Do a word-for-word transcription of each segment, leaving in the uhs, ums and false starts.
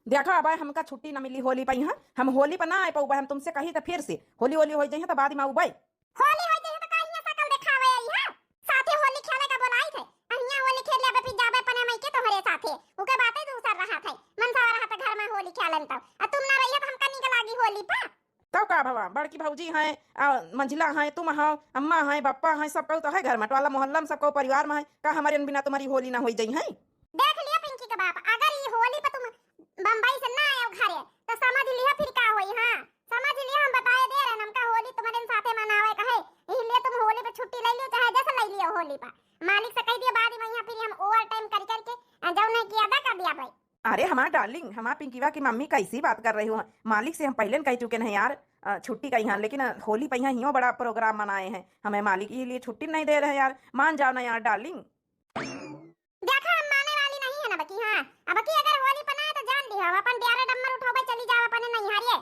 देखा, अबे हमका छुट्टी न मिली होली पइहाँ, हम होली पर ना आए पउबे, हम तुमसे कही त फिर से होली होली होइ जइहाँ त बाद में आउबे। होली होइ जइहाँ त का हियाँ सकल देखावे आई है? साथे होली खेले का बोलाई थे, आ हियाँ होली खेल लेबे, फिर जाबे अपने मइके तोहरे साथे, उके बाते दूसर रहत है। मनसवा रहत घर में होली खेलन तब, आ तुम ना रहिए त हमका नीक लागी होली पर। तब का भवा, बड़की भौजी हैं, आ, मंझिला हैं, तुम हो, अम्मा हैं, बप्पा हैं, सब कहू तो है घर में, टोला मोहल्ला में सब कहू परिवार में है, का हमारे बिना तुम्हारी होली ना होई जइहैं? देख लिया पिंकी के बाप, अगर ई होली पे तुम बम्बई से ना आयो घरे, तो समझ लिया फिर का होई। हाँ, समझ लिया, हम बताए दे रहे, हमका होली तुम्हारे साथे मनावे का है, इसलिए तुम होली पे छुट्टी ले लियो, चाहे जैसे ले लियो होली पे। मालिक से कह दिया, बाद में यहाँ फिर हम ओवर टाइम कर करके, आ, जौन है कि अदा कर दिया भाई। अरे हमार डार्लिंग, हमार पिंकीवा की मम्मी, कैसी बात कर रही हो? मालिक से हम पहले न कह चुके हैं यार, अ, छुट्टी कइहाँ, लेकिन, अ, होली पइहाँ हियो बड़ा प्रोग्राम मनाए हैं, हमें मालिक ये लिए छुट्टी नहीं दे रहे यार, मान जाओ ना यार डार्लिंग। देखा, हम माने वाली नहीं है ना बकी। हाँ, अब की अगर होली पर ना आए तो जान ली, हम अपन ड्यारा डम्मर उठौबे, चली जाओ अपने नैहरिए।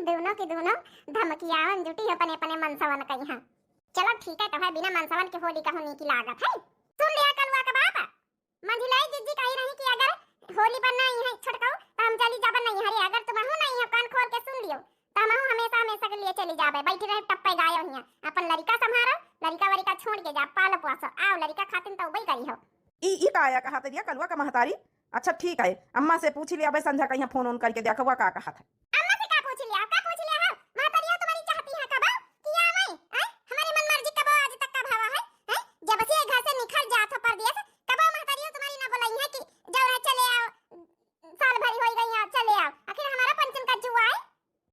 दोनों की दोनों धमकियावन जुटी है अपने अपने मनसवन कइहाँ। चलो ठीक है, तो है बिना मनसवन के होली कहूँ नीकी लागत है। सुन लिया कलुआ का बाप, मंझिलाई जिज्जी कही रही कि अगर होली पर ना आई है छोटकऊ, तो हम चली जाबे नैहरे। अगर तुमहू ना आई है, कान खोल के सुन लियो, तो हमहू हमेशा हमेशा के लिए चली जाबे। बैठी रहे टप्पे गायो हियाँ, अपन लड़िका संभारो, लड़िका वड़िका छोड़ के जा, पालो पोसो, आओ लड़िका खातिन तो उबई गई हो। ई, ई का आया कहा तरिया कलुआ का महतारी? अच्छा ठीक है, अम्मा से पूछ लिया, अबे संझा कहीं फोन ओन करके देखवा का कहा था। अम्मा से का पूछ लिया, का पूछ लिया है? महतरिया तुम्हारी चाहती है कब कि आवे? हैं? हमारी मन मर्जी कब आज तक का भावा है? हैं? जब से घर से निकल जात हो परदेस, कब महतरिया तुम्हारी ना बोलाई है कि जाओ रे चले आओ, साल भरी होई गई है, चले आओ। आखिर हमारा पंचन का जुआ है।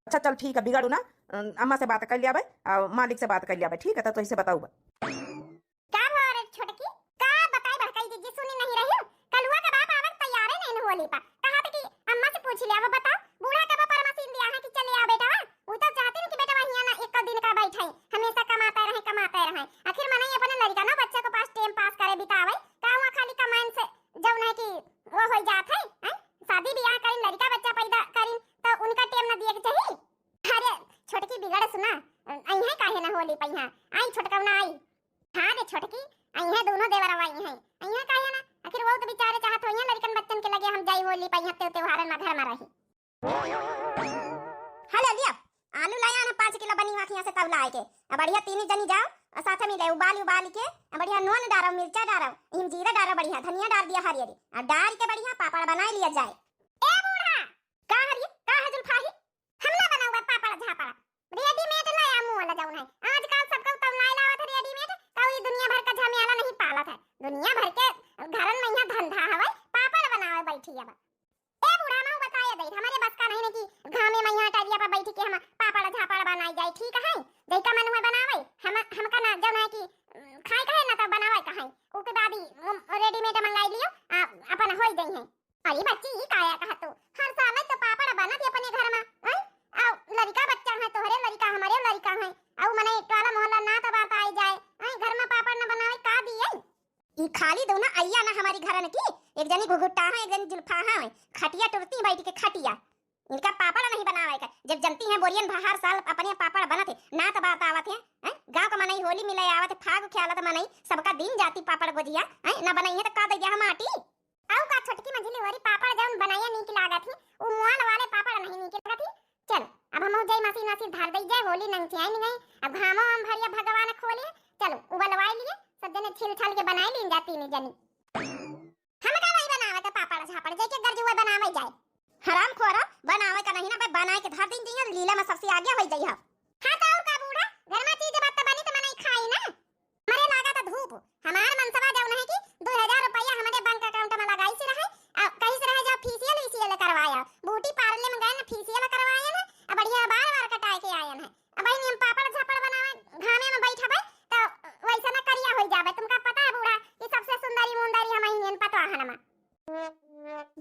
अच्छा चल ठीक है, बिगाड़ू ना, अ, अम्मा से बात कर लिया भाई, आ, मालिक से बात कर लिया भाई, ठीक है, तो, तो इसे बताऊ बा। का भवा रे छोटकी? का बताई बड़काई जिज्जी, सुनी नहीं रही? कलुआ का बाप आवत तैयारे नहीं न होली पा। कहा था कि अम्मा से पूछ लिया, वो बताओ, बूढ़ा कब परमसीन दिया है कि चले आ बेटवा? वो तो चाहते हैं कि बेटवा हियाँ ना एक दिन का बैठे, हमेशा कमाते रहे, कमाते रहे। आखिर मनई अपने लड़का ना बच्चा के पास टाइम पास करे, बितावे, का हुआ खाली कमाइन से जौन है कि वो हो जात है, हैं? शादी ब्याह करिन, लड़का बच्चा पैदा करिन, तो उनका टाइम ना दिए के चाहिए? अरे छोटकी बिगड़ सुना, अइहे काहे ना होली पइहाँ? आई छोटकौना आई। हाँ रे छोटकी, अइहे दोनों देवरवा अइहे। अइहे काहे ना? आखिर वो तो बेचारे चाहत होइहे लड़कन बच्चन के लगे हम जाई होली पइहाँ, त्यों त्योहारन में घर में रही। हेलो लिया, आलू लाया ना पाँच किलो बनी वाखिया से तौला आए के। अब बढ़िया तीन जनी जाओ और साथ में ले उबाल उबाल के, अब बढ़िया नून डारो, मिर्चा डारो, हिम जीरा डारो, बढ़िया धनिया डाल दिया हरियरी, और डाल के बढ़िया पापड़ बनाए लिया जाए। ए बूढ़ा, का हरिये, का है जुल्फाही? हम ना बनावे पापड़ झापड़। रेडीमेड लाया मुँह वाला जौन है। आजकल सबका उतर लाए लावत है रेडीमेड, तो ई दुनिया भर का झमेला नहीं पालत है। दुनिया भर के घरन में यहाँ धंधा हवे, पापड़ बनावे बैठी अब। ए बूढ़ा, मऊ बताए दे, हमारे बस का नहीं ना कि घामे में यहाँ टरिया पर बैठ के हम पापड़ झापड़ बनाई जाए, ठीक है? जैका मन हुए बनावे, हम, हमका ना जौन है कि, उम, खाए का है ना तो बनावे का है। ओके बाद ही, उम, रेडीमेड मंगाई लियो, आ, अपन होई जाई है। अरे बच्ची, ई काया कहा तू? हर साल तो पापड़ बनत ही अपने घर में, हैं? आ लड़का बच्चा है, तोहरे लड़का, हमारे लड़का है, आ मने टोला मोहल्ला ना तो बात आई जाए, हैं? घर में पापड़ न बनावे का दिए? ई खाली दो ना अइया ना हमारी घरन की, एक जनी घुघुट्टा है, एक जनी जुल्फा है, खटिया टुरती बैठ के खटिया। इनका पापड़ नहीं बनावे का, जब जनती हैं बोरियन भा हर साल अपने पापड़ बनत है, ना तो बात आवत है, हैं? गाँव का मनई होली मिले आवत है, फाग खेलत मनई, सबका दिन जाती पापड़ गोजिया, हैं? ना बनाई है तो का दैया हम आटी? आऊ का छोटकी मझली होरी पापड़ जौन बनाइया नीक लागत ही, उ मुआन वाले पापड़ नहीं नीक लागत ही। चल, अब हम जाई मशीन वशीन धर दई जाए, होली नंग से आई नहीं, अब घामो हम भरिया भगवान खोले, चलो उबलवाई लिए, सब जने छिल छल के बनाई लीन जा तीन जनी। हम का भाई बनावे के पापड़ झापड़, जेके गर्ज हुए बनावे जाए। हराम खोरा, बनावे का नहीं ना, बे बनाए के धर दिन जइया, लीला में सबसे आगे होई जइहा। हाँ तो और का बूढ़ा, घर में चीज बात तो बनी तो मनई खाई ना। मरे लागा तो धूप, हमार मनसवा जौन है कि दो हजार रुपया हमारे बैंक अकाउंट में लगाई से रहे, आ कहीं से रहे जाओ फेशियल वेशियल करवाया, ब्यूटी पार्लर में गए ना फेशियल करवाए ना, आ बढ़िया बार बार कटाए के आयन है। अब वही हम पापड़ झापड़ बनावे, घामे में बैठबे, तो वैसे ना करिया हो जाबे। तुमका पता है बूढ़ा कि सबसे सुंदरी मुंदरी हम ही नियन पतवा हनमा।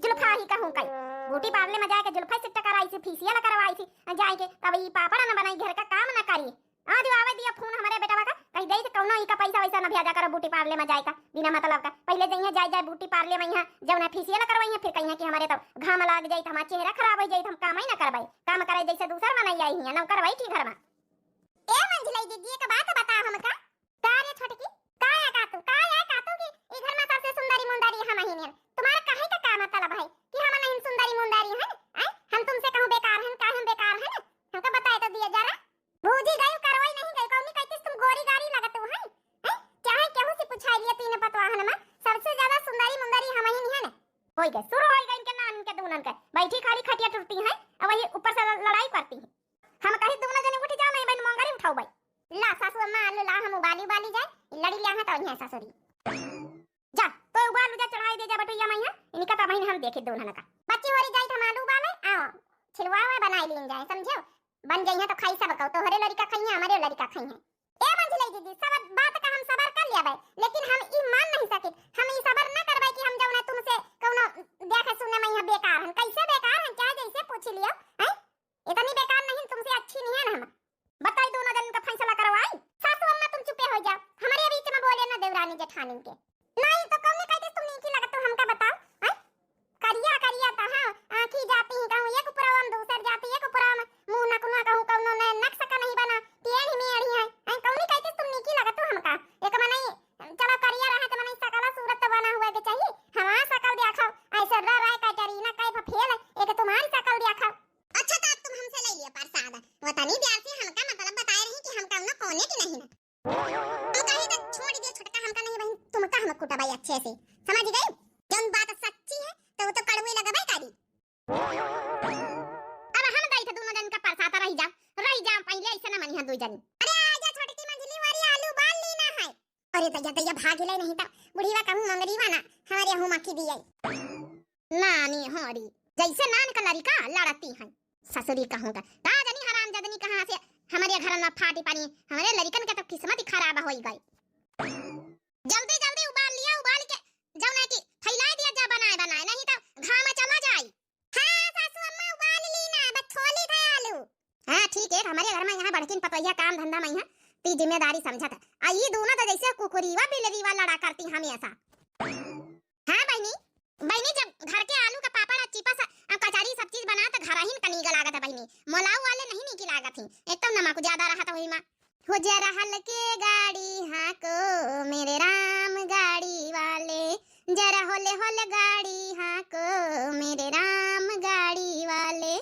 जुल्फा ही कहूँ कई, ब्यूटी पार्लर में जाके जुल्फा से टकराई से, फेशियल करवाई से, जाए के तब ई पापड़ न बनाई, घर का काम न करी। आज आवे दिया फोन हमारे बेटवा का, कही दे से कौनो ई का पैसा वैसा न भेजा करो ब्यूटी पार्लर में जाए का, बिना मतलब का। पहले जइहे जाए जाए ब्यूटी पार्लर में, यहाँ जौन है फेशियल करवाई है, फिर कहिए कि हमारे तो घाम लाग जाई, तो हमारा चेहरा खराब हो जाई, तो हम काम ही ना करवाई। काम करे जैसे दूसर मनई आई हियाँ, नौकर बैठी घर में। ए मंझिलाई दीदी, एक बात बता हमका। का रे छोटकी, का है का तू, का है का तू कि ई घर में सबसे सुंदरी मुंदरी हम ही नियन? तुम्हारा काहे का, का मतलब है कि हम नहीं तीन पतवाहन में सबसे ज्यादा सुंदरी मुंदरी हमहिन है न। होई गए, शुरू होई गए इनके नान के दूनन के। बैठी खाली खटिया टूटती हैं और वही ऊपर से ल-, लड़ाई करती हैं। हम कही दूनो जने उठ जाओ, नहीं बहन मोंगरी उठाओ भाई। ला सासू अम्मा आलू ला हम उबाली उबाली जाए, लड़ी लिया है तो यहाँ सासुरी। जा, तो उबाल जा, चढ़ाई दे जा बटुइया मैया, इनका तो बहन हम देखे दूनन का। बच्ची होरी जाई हम आलू उबाले, आओ, छिलवा हुआ बनाई लीन जाए, समझो? बन जाई है तो खाई सब कहू, तोहरे लड़िका खाई है, हमारे लड़िका खाई है। ए मंझले दीदी, सब बात का हम सबर कर लिया भाई, लेकिन हम ई मान नहीं सकित, हम ई सबर न करबै कि हम जौन है तुमसे कौनो देखे सुने में यहाँ बेकार हन। कैसे बेकार हन, चाहे जैसे पूछ लियो, हैं? इतनी बेकार नहीं, तुमसे अच्छी नहीं है ना हम। बताई, दोनों जन का फैसला करवाई। सासू अम्मा तुम चुपे हो जाओ, हमारे बीच में बोले ना देवरानी जेठानी के। नहीं तो कौन कहते तुम नीकी लगत हो हमका बताओ, हैं? करिया करिया तो हाँ, आँखी जाती ही कहूँ एक पुरावा में दूसर जाती, एक पुरावा में मुँह नकुना कहूँ कौनो न नक्श का नहीं बना, टेढ़ी मेढ़ी है। हैं, कौनी कहते तुम नीकी लगत हो हमका? एक मनई चलो करिया रहा तो मनई सकला सूरत तो बना हुआ के चाहिए। हमार सकल देखो, ऐश्वर्या राय, कैटरीना कैफ फेल, एक तुम्हारी सकल देखो। अच्छा तो अब तुम हमसे ले लियो प्रसाद, वतनी प्यार से हमका मतलब बताए रही कि हमका उन्हें कोने की नहीं ना। हम कहे तो छोड़ दे छोटका, हमका नहीं बहन, तुमका हम कुटबाई अच्छे से, समझ गई? जौन बात सच्ची है तो वो तो कड़वे लगबे करी। अब हम दाई थे दोनों जन का परसाता रह जा, रह जा पहले ऐसे ना मनिहा दो जन। अरे आजा छोटकी मंझली वाली आलू उबाल ली ना है। अरे दैया दैया भाग ले नहीं तो बुढ़ीवा कहूँ मंगरीवा ना हमारे हूँ मक्खी दिए। नानी होरी, जैसे नान का लड़िका लड़ती है। ससुरी कहूँ का। का जनी हराम जदनी कहाँ से हमारे घर में फाटी पानी, हमारे लड़िकन के तो किस्मत ही खराब होई गई। जल्दी जल्दी उबाल लिया, उबाल के जौन है कि फैला दिया जा बनाए बनाए, नहीं तो घाम चला जाई। हाँ सासू अम्मा उबाल ली ना, बस छोली था आलू। हाँ ठीक है, हमारे घर में यहाँ बड़किन पतोहिया काम धंधा में यहाँ ती जिम्मेदारी समझत है। आ ये दोनों तो जैसे कुकुरीवा बिलरीवा लड़ा करती हमेशा। हाँ बहनी, बहनी जब घर के आलू का पापड़ आ चिपस आ कचौरी सब चीज बना तो घर ही कनीगा लागत है बहनी, मोलाऊ वाले नहीं नीकी लागत ही, एकदम नमक ज्यादा रहत वही में। हो जरा हल्के गाड़ी हाँको मेरे राम गाड़ी वाले, जरा होले होले गाड़ी हाँको मेरे राम गाड़ी वाले।